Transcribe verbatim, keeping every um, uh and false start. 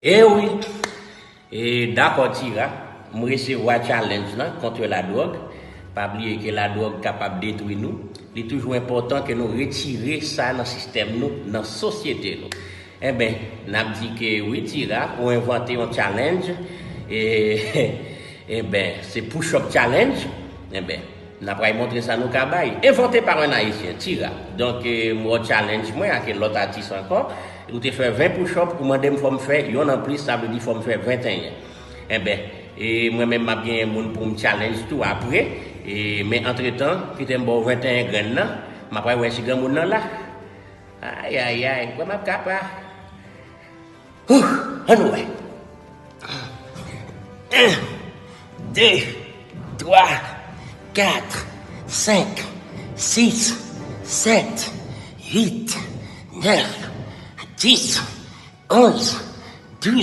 E wi, e dakò Tira, m resevwa challenge lan contre la drogue. Pa bliye ke la drogue kapab detwi nou. Li toujou enpòtan ke nou retire sa nan sistèm nou, nan sosyete nou. Enben, n ap di ke wi Tira, ou envante yon challenge. E, enben, se push up challenge. Enben, n ap pral montre sa nou ka bay. Envante pa yon Ayisyen, Tira. Donk, e, m wè challenge mwen ak lòt atis ankò. Ou te fè ven push up, ou mande m fò m fè yonn anplis, sa vle di fò m fè venteyen. Enben, e mwen menm m ap genyen moun pou m challenge tou apre. E, men antretan, kite m ba w venteyen grenn nan, m ap pral wè si granmoun nan la. Ay, ay, ay, kwè m ap kapa. Huh, ann wè. En, de, twa, kat, senk, sis, sèt, uit, nèf, dis, onz, douz.